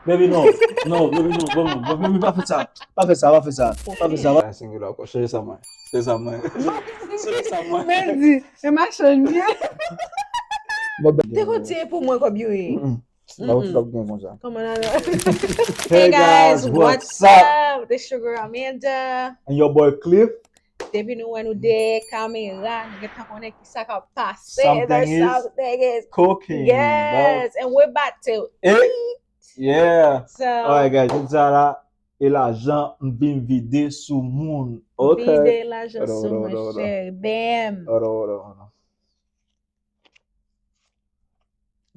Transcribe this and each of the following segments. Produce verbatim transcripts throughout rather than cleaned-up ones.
Baby, non. Non, baby, non, non, non, baby, pa fè sa. Pa fè sa, pa fè sa. Pa fè sa. Pa singular ankò. Chanje sa mwen. Chanje sa mwen. Chanje sa mwen. Men di, e machann li. Te konn se pou mwen kòb yo ye. Mm-mm. Ba ou ti kòb gen konsa. Come on, alò. Hey guys, what's up? The Sugar Amanda. And your boy Cliff. Depi nou wè nou dèyè kamera, nou gentan konnen ki sa k ap pase. Something is cooking. Yes, and we're about to eat. Yeah. So, alright, guys, jodi a la, e lajan m vin vide sou moun. Ok. Vide lajan sou mwen, cheri. Bam. Hold on, hold on, hold on.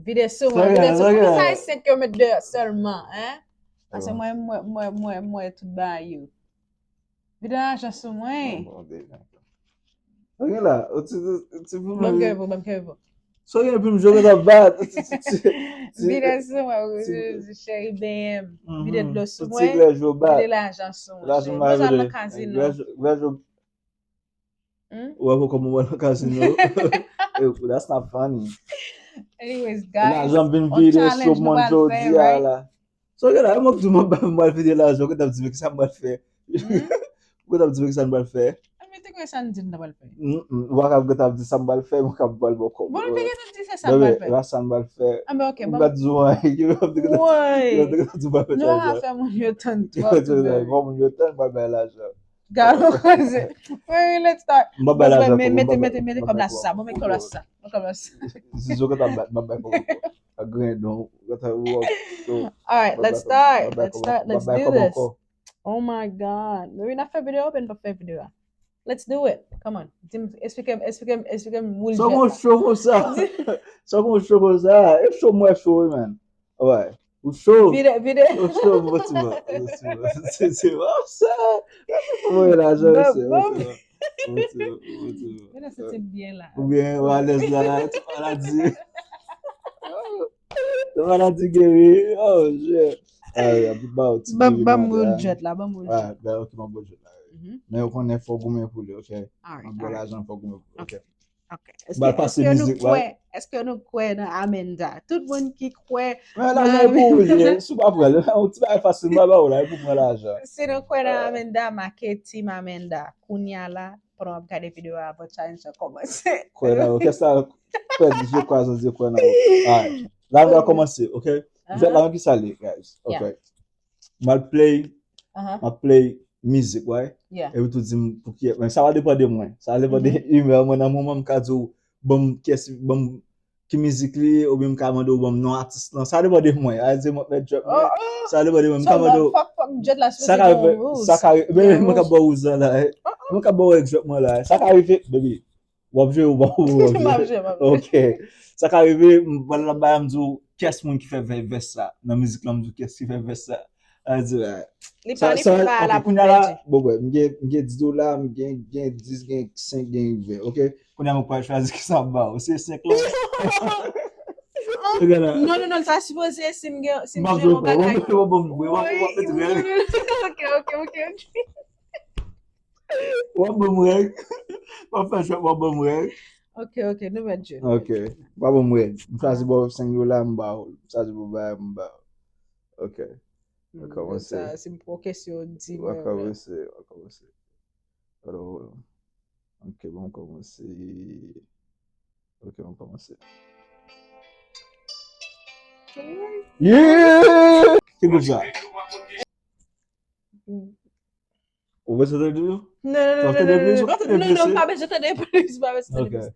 Vide sou mwen, vide sou mwen. Poukisa e senk yo met deyò sèlman, hein? Paske mwen, mwen, mwen, mwen, mwen tout bagay yo. Vide lajan sou mwen. Sa gen la, ou ti, ou ti pou mwen. Ban m kè pou, ban m kè pou. Sa gen pou m jwe konsa bat. Vide sou mwen, ou di cheri bam. Vide dlo sou mwen, vide lajan sou mwen. Lajan mwen vide. Ou wè pou kòman mwen nan kazino. That's not funny. Anyways, guys, lajan vin vide sou moun jodi a la. So, gen la, mwen k di mwen ba mwen vide lajan, ou konn ap di men ki sa mwen fè. Ou konn ap di men ki sa mwen fè. Mwen te kwè sa n di n ta pral fè. Ou pa ka konn ap di sa mwen fè, mwen ka pral bò kòb. Bon, nou te gentan di se sa n pral fè. Sa mwen fè. Mwen pa di mwen, yo ap di konn ap di mwen fè lajan. Nou pa fè moun yo tann twòp. Fò moun yo tann, mwen bay lajan. Gado koze. Wi, let's start. Mwen bay lajan pou mwen. Mete, mete, mete kòb la sou sa. Mwen met kòb la sou sa. Mwen kòb la sou sa. Zizo ka ta bat, mwen bay kòb ankò. A grandon, ka ta wòk. Alright, let's start. Let's start. Let's do this. Oh my God. Mwen vin ap fè videyo, oubyen n p ap fè videyo a? Let's do it. Come on. Di m, eksplike m, eksplike m, eksplike m woul jwèt la. Sa w cho konsa? Sa w cho konsa? E cho mwen cho wi, man. Alright. Ou cho? Vide, vide. Ou cho, bon ti man. Bon ti man. Se, se, bon, sa. Mwen la, jan se, bon ti man. Bon ti man, bon ti man. Mwen nan santi m byen la. Ou byen, ou alèz la, la, tout maladi. Tout maladi geri. Oh, shit. Ay, ap ba ou ti bebe maten. Ban m woul jwèt la, ban m woul jwèt. Ah, ben, ok, ban m woul jwèt la. Men ou konnen fò goumen pou li, ok? Alright, alright. Mwen ba w lajan, fò goumen pou li, ok? Ok. Mwen pase mizik la. Èske nou kwè nan Amanda? Tout moun ki kwè nan Amanda. Men lajan e pou ou li ye, si w pa pran l, yon ti bagay fasil, mwen ba ou la, e pou pran lajan. Si nou kwè nan Amanda, make Team Amanda. Kounye a la, pandan w ap gade videyo a, avan challenge la kòmanse. Kwè nan yo, kès la pèdi, je crois en Dieu, kwè nan yo. Alright. La nou pral kòmanse, ok? Jwèt la, men ki sa li, guys. Ok. M al play, m ap play mizik, right? Epi tou di m pou kiyès. Men sa va depann de mwen. Sa va depann de imè mwen. Nan moman m ka di w, ban m kiyès, ban m ki mizik li ye, oubyen m ka mande w ban m non atis lan. Sa va depann de mwen. A di mwen mèt jwèt mwen. Sa va depann de mwen. M ka mande w. Sa ka rive, sa ka rive. Men mwen ka ba w wouz lan la. Mwen ka ba w egzanp mwen la. Sa ka rive, baby. W ap jwe ou pa w ap jwe? M ap jwe, m ap jwe. Ok. Sa ka rive, m pral nan bagay, m di w, kiyès moun ki fè vè-, vès sa? Nan mizik lan, m di w, kiyès ki fè vès sa? A di, ah. Li pa, li pa la pou pèdi. Bon, wè, m gen, m gen dis dola, m gen, gen dis, gen senk, gen ven, ok? Kounye a, mwen pral chwazi ki sa m ba w. Se senk lan. Non, non, non, sa sipoze, si m gen, si m jwe yon bagay. W ap jwe, w ap jwe, w ap jwe. Ok, ok, ok, ok. W ap ban m règ. W ap fè jwèt, w ap ban m règ. Ok, ok, nou mèt jwe. Ok. W ap ban m règ. M chwazi ba w senk dola, m ba w. M chwazi pou bay, m ba w. Ok. N ap kòmanse. Sa, si m pran kesyon, di mwen. W ap kòmanse, w ap kòmanse. Hold on, hold on. Ok, bon, m kòmanse. Ok, m kòmanse. Yeah! Ki gwoup sa? Ou bezwen tande plis? Non, non, non, non, non, non, non, non, pa bezwen tande plis, pa bezwen tande plis. Ok.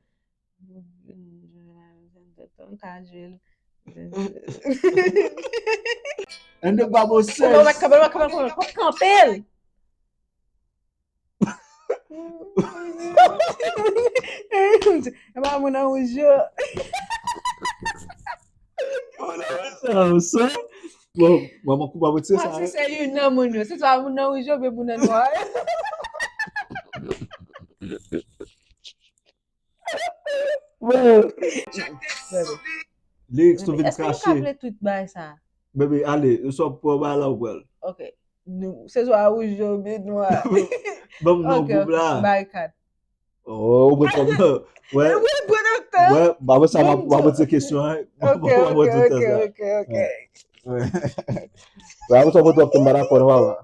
M ka jwe l. N de pa bon sèz. Kanpe l, kanpe l, kanpe l, kanpe l. E pa moun an wouj yo. Moun an wouj sa, sa. Bon, mwen, mwen koup ap retire sa. Paske se youn nan moun yo. Se swa moun nan wouj yo, oubyen moun nan nwa. Bon. Lyrics tou vin krache. Èske nou ka vle tout bagay sa? Bebe, ale, swa pran bagay la ou pran l. Ok. Nou, se swa wouj yo, oubyen nwa. Ban m non gwoup la. Barikad. Oh, ou pran kòb nan. Wè. Wi, pran nan tan. Wè, apre sa, m ap, m ap poze kesyon, hein. Ok, ok, ok, ok, ok. Wè, avan sa mwen twòp tan, m pa dakò non, papa.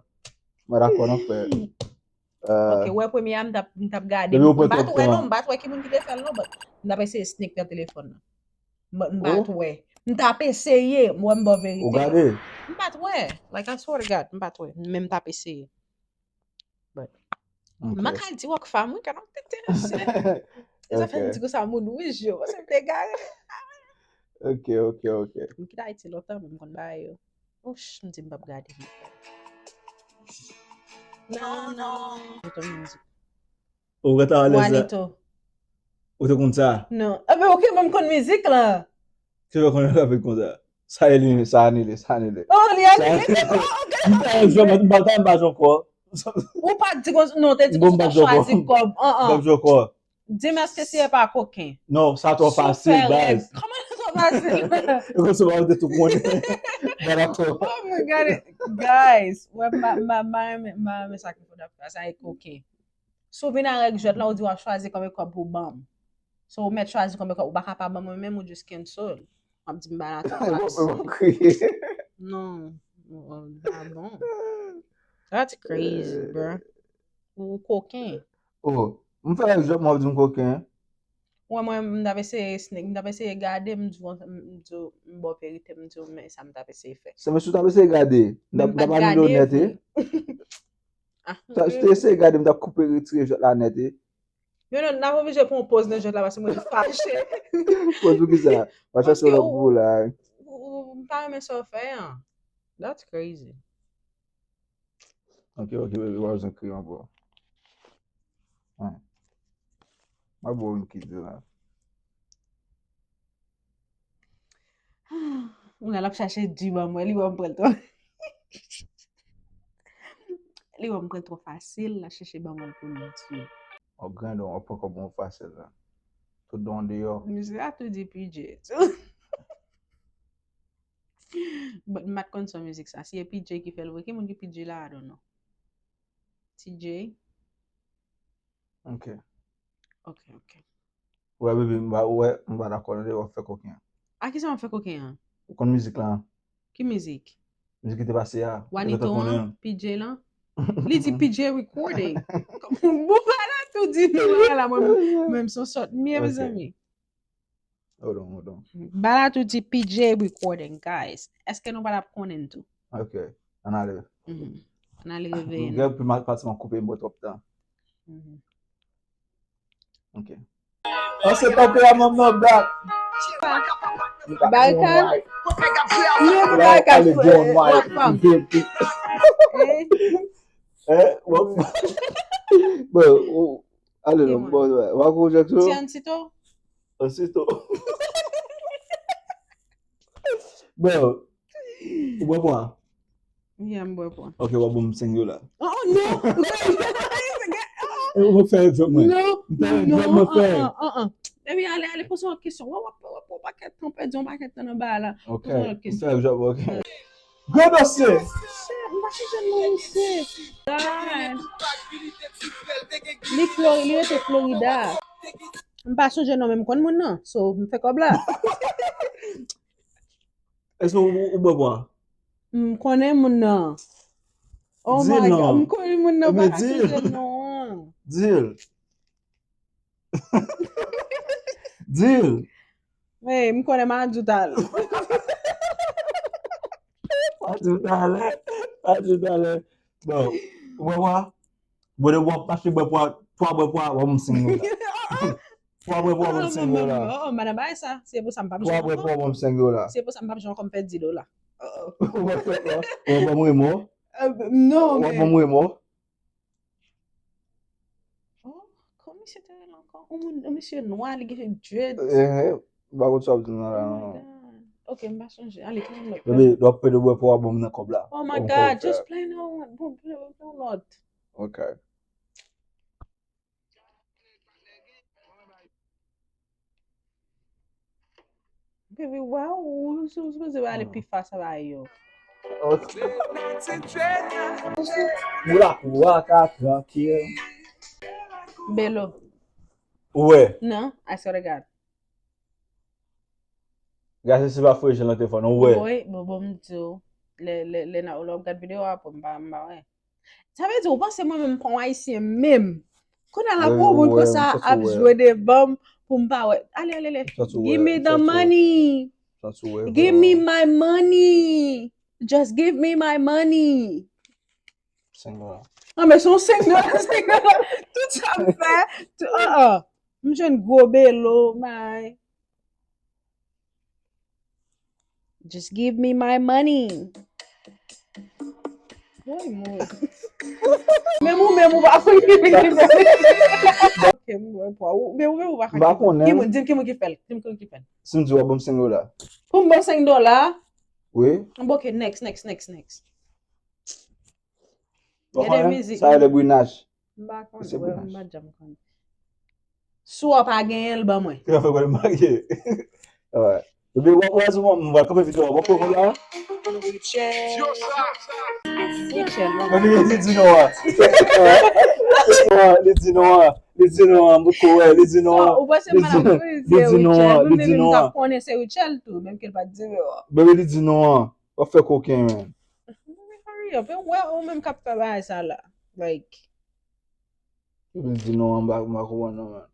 M pa dakò non, frè. Ok, wè premye a m t ap m t ap gade. M pa t wè non, m pa t wè ki moun ki te fè l non, but m t ap eseye sneak nan telefòn nan. M pa t wè. M t ap eseye, m wè m ba w verite. Ou gade? M pa t wè. Like, I swear to God, m pa t wè. Men m t ap eseye. But m pa ka di Rockfam, wi, kan ap tete, mesye. E sa fè m di konsa moun wouj yo, paske m te egare. Ok, ok, ok. M kite Ayiti lontan, men m konn bagay yo. Ouch, m di m p ap gade. Non, non. Mwen konn mizik. Ou rete alèz la. Ou te konn sa? Non. Enben, ok, mwen m konn mizik la. Se fè konnen rapid konsa. Sa anile, sa anile, sa anile. Oh, li anile. Oh, ok. M pa jwe, m pa ta m pa jwe ankò. Ou pa di konsa, non, te di konsa w chwazi kòb. An, an. M pa jwe ankò. Di m èske si e pa koken. Non, sa twò fasil, baz. Kòman sa twò fasil? E konsa w te tou konnen. But I told Oh my God. Guys, wè, m pa renmen sa ki fò dap fè sa e koken. Si w vin avèk jwèt la, ou di w ap chwazi konbyen kòb pou w ban m. So, ou mèt chwazi konbyen kòb, ou pa ka pa ban mwen menm, ou just cancel. W ap di m ba la tou. Mwen kriye. Non, pa bon. That's crazy, bro. Ou koken. Oh, m fè jwèt, mwen ap di m koken. Wè, mwen, m t ap eseye sneak, m t ap eseye gade, m di w, m di w, m ba w verite, m di w, men sa m t ap eseye fè. Se mesye w t ap eseye gade. M t ap anile w nèt, e. Ou te eseye gade, m t ap koupe retire jwèt la nèt, e. Yo, non, n ap oblije pran yon poz nan jwèt la, paske mwen fache. Poz pou kisa? Pa chèche lòt pou la. M pa renmen sa w fè an. That's crazy. Ok, ok, baby, w ap jan kriye ankò. Mwen ba w yon kite la. Ou la, l ap chache di ban mwen, li wè m pran l twò. Li wè m pran l twò fasil, l ap chache ban mwen pou l di. W ap grandon, w ap pran kòb mwen fasil la. Tout don deyò. Misye a tou di P J tou. But m pa t konn son mizik sa. Si e P J ki fè l vre, ki moun ki P J la, I don't know. T J. Ok. Ok, ok. Wè, baby, m pa, wè, m pa dakò nan de w ap fè koken an. A kisa w ap fè koken an? Ou konn mizik la? Ki mizik? Mizik ki te pase a. Wanito an? P J lan? Li di P J recording. Bon, ba la tou di nou bagay la, mwen menm son sòt m ye, mezanmi. Hold on, hold on. Ba la tou di P J recording, guys. Èske nou pa t ap konnen tou? Ok, ann ale. Ann ale reveye nou. Gèl pou patisman koupe m pran twòp tan. Ok. An se tanpe a manman bak. Barikad. Menm Barikad. Eh, bon. Bon, ale non, bon, w a kou Jackson. Ti Ansito? Ansito. Bon, ou bwè pwa? Yeah, m bwè pwa. Ok, w ap ban m senk dola. Oh, non! E ou fè egzanp mwen. Non, M fè egzanp mwen fè. Epi ale, ale, poze yon kesyon. W ap pran yon pakèt tan, pèdi yon pakèt tan nan bagay la. Ok, m fè egzanp, ok. Gwo dosye. M pa chanje non misye. Li Flori, li rete Florida. M pa chanje non, men m konn moun nan. So, m fè kòb la. Èske ou, ou bwè pwa? M konnen moun nan. Oh my God, m konnen moun nan, pa ka chanje non an. Di l. Di l. Hey, m konnen m a di w talè. M a di w talè. M a di w talè. Bon, ou bwè pwa? Bon, w ap mache bwè pwa, twa bwè pwa, w ap ban m senk dola. Twa bwè pwa, w ap ban m senk dola. Oh, madan bay sa, se pou sa m p ap jwenn ankò. Twa bwè pwa, w ap ban m senk dola. Se pou sa m p ap jwenn ankò, m pèdi dola. W ap ban m remò? Non, men. W ap ban m remò? Oh, kòman misye te rele ankò? Yon moun, yon misye nwa, li gen dread. Eh, eh, m pa konn sa w ap di m nan la, non. Ok, m pa sonje. Ale, pran yon lòt. Bebe, w ap pede bwè pou w ap ban m nan kòb la. Oh my God, just play another one. Bon, play yon lòt. Ok. Baby, wow, ou sipoze ale pi fas avè yo. Ou la pou waka trankil. Belo. Ou wè? Non, I swear to God. Gade si se pa Frejil nan telefòn, ou wè. Wi, bon, bon, m di w. Lè, lè, lè n ap, lè w ap gad videyo a, pou m pa, m pa wè. Sa vle di, ou panse mwen menm m pa yon Ayisyen menm? Kounye a la, pou yon moun konsa ap jwe devan m, pou m pa wè. Ale, ale, ale. Give me the money. Give me my money. Just give me my money. Senk dola. An, men se yon senk dola, senk dola. Tout sa m fè, tout, an, an. M jwenn gwo belo, may. Just give me my money. Woy, mwen. Menm ou menm ou pa konn ki moun ki fè. Ok, m wè pwa. Ou menm ou menm ou pa konn. M pa konnen. Ki moun, di m ki moun ki fè l. Di m ki moun ki fè l. Si m di w ap ban m senk dola. Pou m ban senk dola? Wi. Bon, ok, next, next, next, next. Gade mizik. Sa e le Brinach. M pa konn, m pa janm konn. Si w pa genyen l, ban mwen. Ki fè w pa marye? Alright. Epi w ap wè sou mwen, m pral kanpe videyo a. W ap wè konn la. Rachel, ban mwen. Li di non a. Li di non a. Li di non a. M poko wè. Li di non a. Ou panse m ap di Rachel, nou menm nou t ap konnen se Rachel tou, menm ke l pa t di non a. Bebe, li di non a. W ap fè koken, man. Hurry up, e ou menm k ap fè bagay sa la. Like. Epi l di non, m pa, m pa konprann non, man.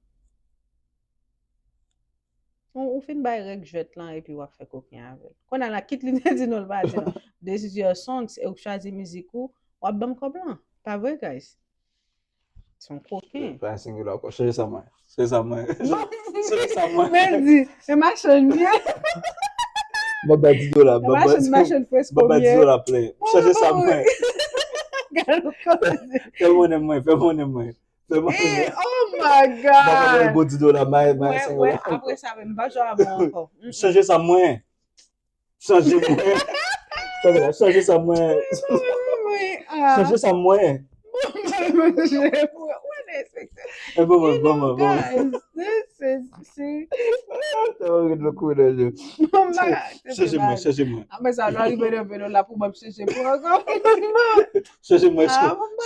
Ou, ou fin bay règ jwèt lan epi w ap fè koken avè l. Kounye a la, kit li te di non, l pa di non. This is your song, se ou k chwazi mizik ou, w ap ban m kòb lan. Pa vre, guys? Se yon koken. Pa senk dola ankò. Chanje sa mwen. Chanje sa mwen. Chanje sa mwen. Men di, e machann byen. Mwen bay dis dola. E machann, machann fresko byen. Mwen bay dis dola plen. Chanje sa mwen. Gade koze. Fè monnen mwen, fè monnen mwen. Fè monnen mwen. Eh, oh my God. Mwen bay gwo dis dola, may, may senk dola. Apre sa, men m pa jwe avè w ankò. Chanje sa mwen. Chanje mwen. Chanje sa mwen. Chanje sa mwen. E bon, bon, bon, bon, bon. Chanje mwen, chanje mwen. Apre sa, lè w rive nan velo la pou ban m chanje mwen ankò. Chanje mwen,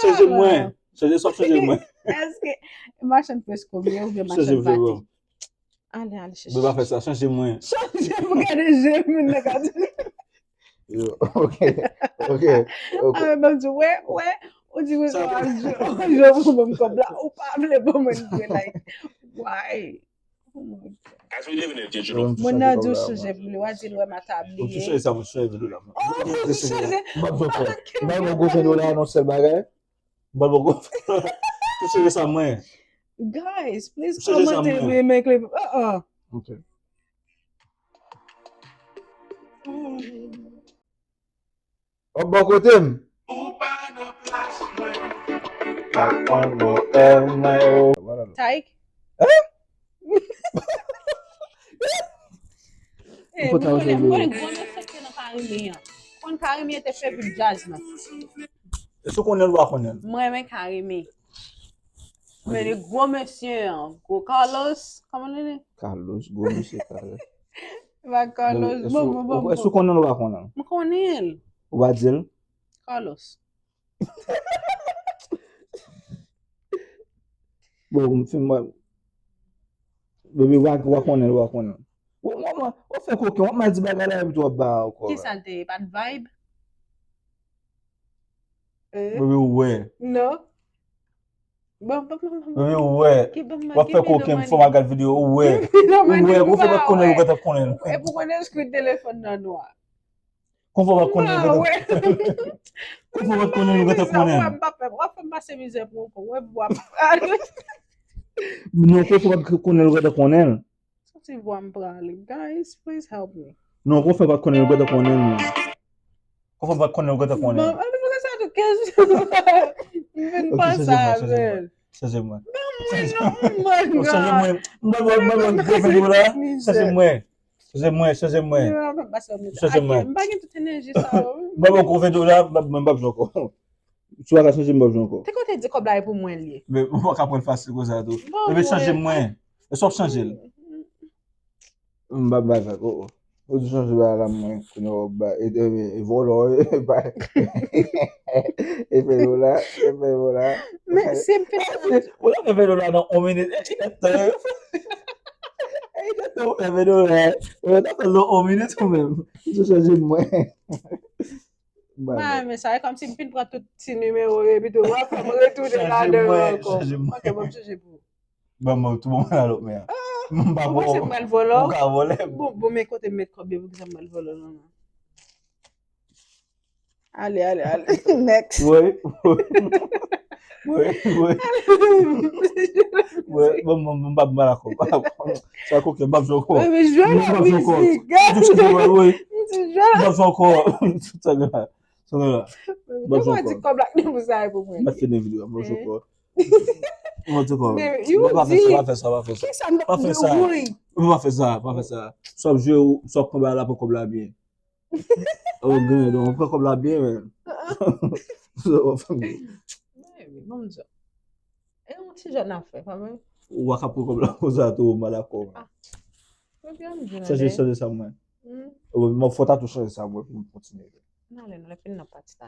chanje mwen. Chanje, sa w ap chanje mwen. Èske machann fresko byen oubyen machann pate? Ale, ale, chèche. Bebe, pa fè sa, chanje mwen. Chanje mwen, gade je m nan gade. Yo, ok, ok, ok. Ah, men ban m di, wè, wè, ou di mwen sa, w ap jwe, w ap jwe pou ban m kòb la, ou pa vle ban mwen jwe, like, why? Oh my God. Moun nan di w chanje pou li, w a di l wè m ata bliye. Ou tou chanje sa, mwen chanje velo la. Oh, ou tou chanje. M ap jwe ankò. M ap jwe ankò, fè nou la, non, sèl bagay. M pral poko. Tou chanje sa mwen. Guys, please kòmante, men, men, men, uh, uh. Ok. W ap bò kote m. Taïk? Hein? Eh, mwen konnen, mwen konnen gwo mesye ki te nan Karimi an. Konn Karimi te fè vin djaz nan. Èske w konnen l ou pa konnen l? Mwen renmen Karimi. Men li gwo mesye an, gwo Carlos, kòman li ye? Carlos, gwo mesye Carlos. Pa Carlos, bon, bon, bon. Èske w konnen l ou pa konnen l? M konnen l. Ou pa di l? Carlos. Bon, m fin mwen. Bebe, w a, w a konnen l, w a konnen l. W, w, w, w ap fè koken, w ap mal di bagay la, epi tou w ap ba ankò. Kisa l te ye? Pa t vibe? Bebe, ou wè. Non. Bon, bon, bon, bon. Bebe, ou wè. W ap fè koken, fò m al gad videyo, ou wè. Ou wè, ou fè pa t konnen l, ou gentan konnen l. Epi w konnen Squid telefòn nan nwa. Konfò pa t konnen l gentan. Konfò pa t konnen l gentan konnen l. Wè, m pa pè. W ap fè m pase mizè pou w ankò. Wè, w ap. Non, konfò pa t konnen l gentan konnen l. Santi vwa m prale. Guys, please help me. Non, konfò pa t konnen l gentan konnen l, non. Konfò pa t konnen l gentan konnen l. Bon, an nou fè sa tou kenz jou. M vin panse avè l. Chanje mwen. Ban mwen non, oh my God. Chanje mwen. M ba, m ba, m ba, m ba, gwo videyo la. Chanje mwen. Chanje mwen, chanje mwen. Chanje mwen. M pa gen tout enèji sa yo. M ba, m ba, gwo videyo la, m ba, m ba, m ba, m ba, m ba, Si w pa ka chanje, m p ap jwe ankò. Te konn te di kòb la e pou mwen l ye. Men, ou pa ka pran l fasil konsa tou. Bon, men chanje mwen. Èske w ap chanje l? M pa bay vag, oh, oh. Ou di chanje bagay la, mwen, kounye a w ap bay, e, e, e vòlò, e, bay. E fè yo la, e fè yo la. Men, si m fin. Ou la fè yo la nan yon minit. E, e, e, Ou fè videyo la. Ou ta fè l nan yon minit ou menm. Ou chanje mwen. Mwen, men sa e kòmsi m fin pran tout ti nimewo yo epi tou w ap fè m retounen ladan yo ankò. Ok, bon, m chanje pou ou. Ban mwen tou, bon, mwen nan lòt men an. M pa bon. Ou panse m pral vòlò? Ou ka vòlè. Bon, bon, men kote m met kòb yo, poukisa m pral vòlò non, non. Ale, ale, ale. Next. Wi, wi. Wi, wi. Wi, bon, bon, bon, m pa, m pa dakò. Sa koke, m pa jwe ankò. Wi, men jwe la mizik. M pa jwe ankò. M pa jwe ankò. Sa gen la. Sa gen la. M pa jwe ankò. Kòb la ki pou sa e pou mwen. M pa fini videyo, m pa jwe ankò. M pa jwe ankò. M pa fè sa, pa fè sa, pa fè sa. Pa fè sa. Pa fè sa, pa fè sa. Swa ap jwe, swa ap pran bal la, pran kòb la byen. Ou gen, donk, ou pran kòb la byen, men. Sa w ap fè m. Baby, bon, m di w. E yon ti jèn afè, pa vre? Ou pa ka pran kòb la konsa tou, m pa dakò. Ah. Ebyen, m di w. Chanje, chanje sa mwen. Hmm. Ou, mwen, fò ta tou chanje sa mwen pou m kontinye. N ale, n ale, fin nan pati sa.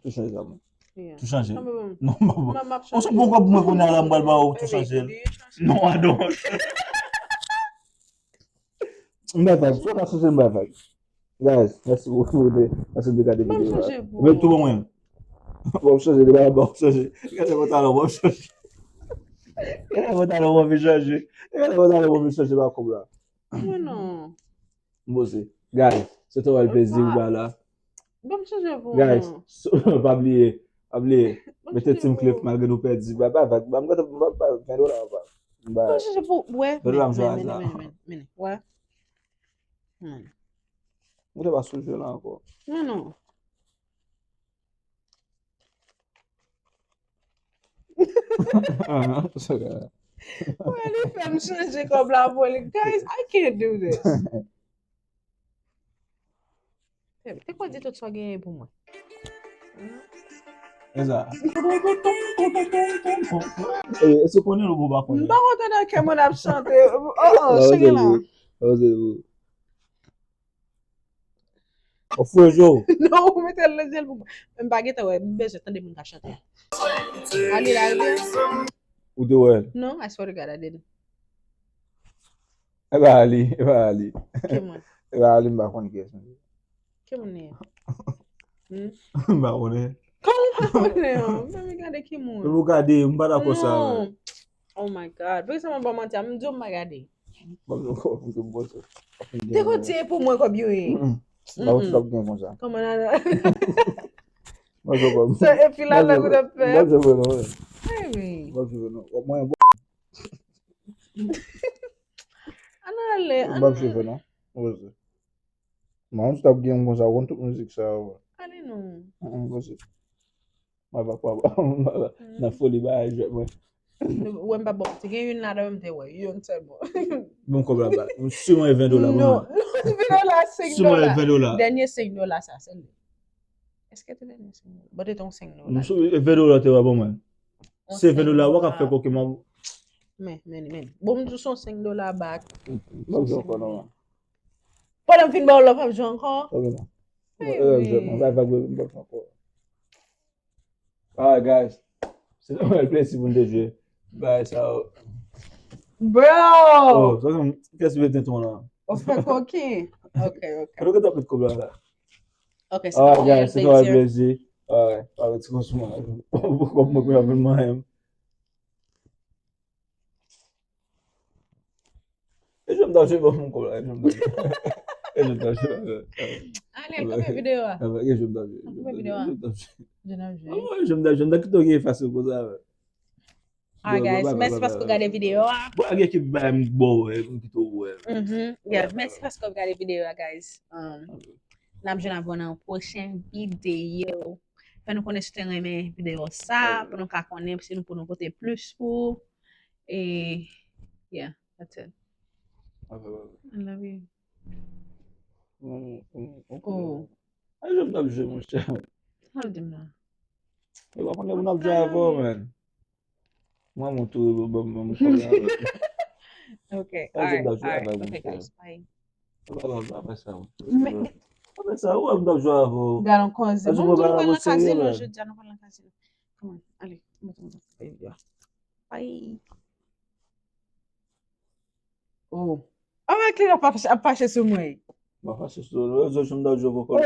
Tou chanje sa mwen. Yeah. Tou chanje. Non, men bon. Non, m pa bon. M ap, m ap chanje. Ou se bon kòb mwen kounye a la, m pral ba ou tou chanje. Ebyen, chanje. Non, I don't. M bay vag. Fò ta chanje m bay vag. Guys, mèsi pou, pou de, mèsi de gade videyo a. Men tou bon mwen. W ap chanje, depi la w ap chanje. Gade pantalon, w ap chanje. Gade pantalon, w ap chanje. Gade pantalon, w ap chanje pa kòb la. Mwen non. M poze. Guys, se travay plezi ou ba la. Bon, m chanje pou ou. Guys, pa bliye, pa bliye. Mete Team Cliff malgre nou pèdi. Ba, ba, ba, ba, m gade, ba, ba, ven dola, ba. Ba. Bon, m chanje pou, wè. Ven dola, m chwazi. Men, men, men, men, men, wè. Hmm. Mwen te pa sou jwe la ankò. Non, non. Wè, li fè m chanje kòb la pou li. Guys, I can't do this. Te kwa di tout sa w genyen pou mwen. E sa. E, èske w konnen l oubyen w pa konnen? M pa konn nan kè mwen ap chante. Oh, oh, chante la. Ou fou, Joe. Non, ou mete l nan zye l pou mwen. M pa gentan wè, m bezwen tande moun k ap chante. Ali la, li. Ou te wè l? Non, I swear to God, I didn't. E pa Ali, e pa Ali. Ki moun? E pa Ali, m pa konn kiyès li ye. Ki moun li ye? Hmm? M pa konnen. Kòman w pa konnen an? Fè m gade ki moun. E pou gade, m pa dakò sa. Non. Oh my God. Poukisa m ap ba w manti a? M di w m pa gade. Bon, bon, bon, bon, bon. Te kontinye pou mwen kòb yo ye. Mm-mm. M pa konn si l ap gen konsa. Kòman la? M pa jwe kòb. Se epi la, la, ou t ap fè. M pa jwe non. Baby. M pa jwe non. Mwen, bon. Ann ale, ann ale. M pa jwe non. Mwen, si t ap gen yon konsa, w konn tout mizik sa yo. Ale non. Mm, mm, konsa. Mwen pa kwè nan foli bagay jwèt mwen. Ou wè m pa bon. Te gen youn ladan m te wè. Youn sèlman. Bon kòb la ba. M si mwen ven dola. Non, non, ven dola, senk dola. Si mwen ven dola. Dènye senk dola sa, se li. Èske te dènye senk dola? Bon, te yon senk dola. M si ven dola te wè bon mwen. Se ven dola, w ap fè koke mwen. Men, men, men. Bon, m di w se yon senk dola back. M ap jwe ankò non. Pandan m fin ba w love, w ap jwe ankò? Ok, non. Mwen, mwen, mwen, mwen, mwen, mwen, mwen, mwen, mwen. Alright, guys. Se te yon bèl plezi pou n te jwe. Bagay sa yo. Bro! Oh, sa se yon kès vle tenten la. Ou fè koki. Ok, ok. Fè nou gen tanpèt kòb la la. Ok, se te yon bèl plezi. Alright, guys, se te yon bèl plezi. Alright, pa rete konsa. Kòb mwen pou avè mwen. E jwè m t ap jwe, ban m kòb la, e jwè m t ap jwe. E jwè m t ap jwe. Ale, koupe videyo a. E jwè m t ap jwe. Koupe videyo a. E jwè m t ap jwe. Jwè m t ap jwe. Jwè m t ap jwe. Jwè m t ap jwe. Jwè m t ap jwe. Jwè m t ap jwe. Fasil konsa, wè. Alright, guys, mèsi paske w gade videyo a. Bon, ak ekip ba m bon, wè, m kite w, wè. Mhm. Yeah, mèsi paske w gade videyo a, guys. Um, n ap jwenn avè w nan yon pwochen videyo. Fè nou konnen si w te renmen videyo sa, pou nou ka konnen, si nou pou nou pote plis pou ou. E, yeah. That's it. Ok, bye. I love you. Mm, mm, ok. Oh. A jwè m t ap jwe, monchè. Sa l di m la? E pa konnen moun ap jwe avè w, man. Mwen, mwen tou, ban m, ban m kòb la. Ok, alright, alright. Ok, guys, bye. Apa, apa, apa sa, wi? Men, apa sa, ou wè m t ap jwe avè w? Gade yon koze. Bon, nou pral nan kazino jodi a, nou pral nan kazino. Come on, ale, mete m nan videyo a. Bye. Oh. Anmè klè ap fache, ap fache sou mwen. Mwen fache sou ou. Yo jwenn dan jwe kòkò.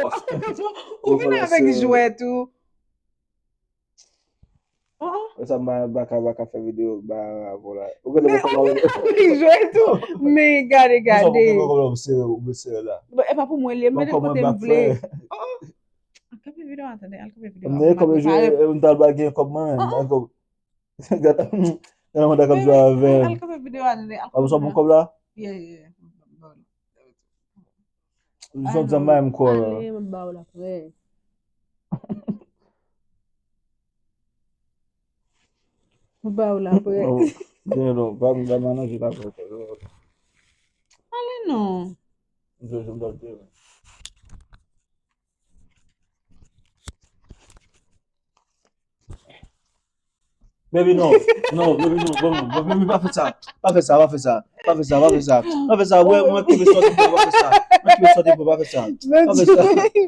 Ou vin avèk jwèt ou. Oh. Sa m baka baka fè videyo ba avò la. Ou gade mwen kòman Ou vin avèk jwèt ou. Men gade gade. Ou sere ou sere la. Bon, e pa pou mwen li, m mete kote m vle. Oh. Al kanpe videyo a tande, al kanpe videyo a. Mwen kòm jwe m tal ba gen kòb mwen menm. Gade mwen dakòp jwe avè. Al kanpe videyo a tande, al kanpe. Sa bon kòb la? Yeah, yeah. Zòt zanm ba m kò. Ale, m ba ou la frè. M ba ou la frè. Gen non, pa m ba mananje la frè. Ale non. Je je m dòt. Baby, non. Non, baby, non. Bon, bon, baby, pa fè sa. Pa fè sa, pa fè sa. Pa fè sa, pa fè sa. Pa fè sa. Wè, mwen ki bezwen sòti pou pa fè sa. Mwen ki bezwen sòti pou pa fè sa. Pa fè sa.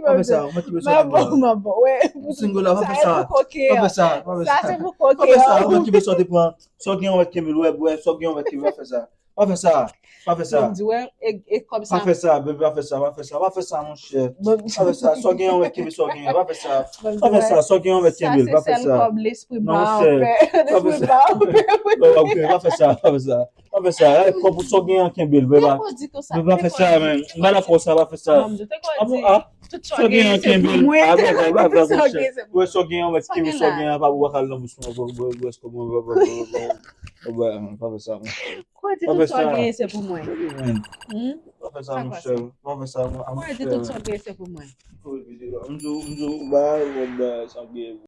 Pa fè sa. Mwen ki bezwen sòti pou. Mabon, mabon, wè. Single la, pa fè sa. Pa fè sa, pa fè sa. Sa se pou koke. Pa fè sa. Mwen ki bezwen sòti pou. Sò gen yon wè kenbe l, wè, wè, sò gen yon wè kenbe l, pa fè sa. Pa fè sa. Pa fè sa. Di wè, e kòb sa. Pa fè sa, baby, pa fè sa, pa fè sa, pa fè sa, monchè. Pa fè sa, sò gen yon wè kenbe, sò gen, pa fè sa. Pa fè sa, sò gen yon wè kenbe, pa fè sa. Kòb lespri ba an pè. Pa fè sa. Pa fè sa, pa fè sa. Pa fè sa, kòb sò gen yon kenbe, vre pa. Men pa fè sa, men. M pa dakò sa, pa fè sa. Sò gen yon kenbe. A, vre, vre, vre, monchè. Wè, sò gen yon wè kenbe, sò gen yon pa pou wakal nan bouch mwen. Wè, wè, wè, wè, pa fè sa, monchè. Kwa di tout sa w genyen se pou mwen. Pa fè sa, monchè. Pa fè sa, monchè. Kwa di tout sa w genyen se pou mwen. M di w, m di w, ba, ba, sa w genyen.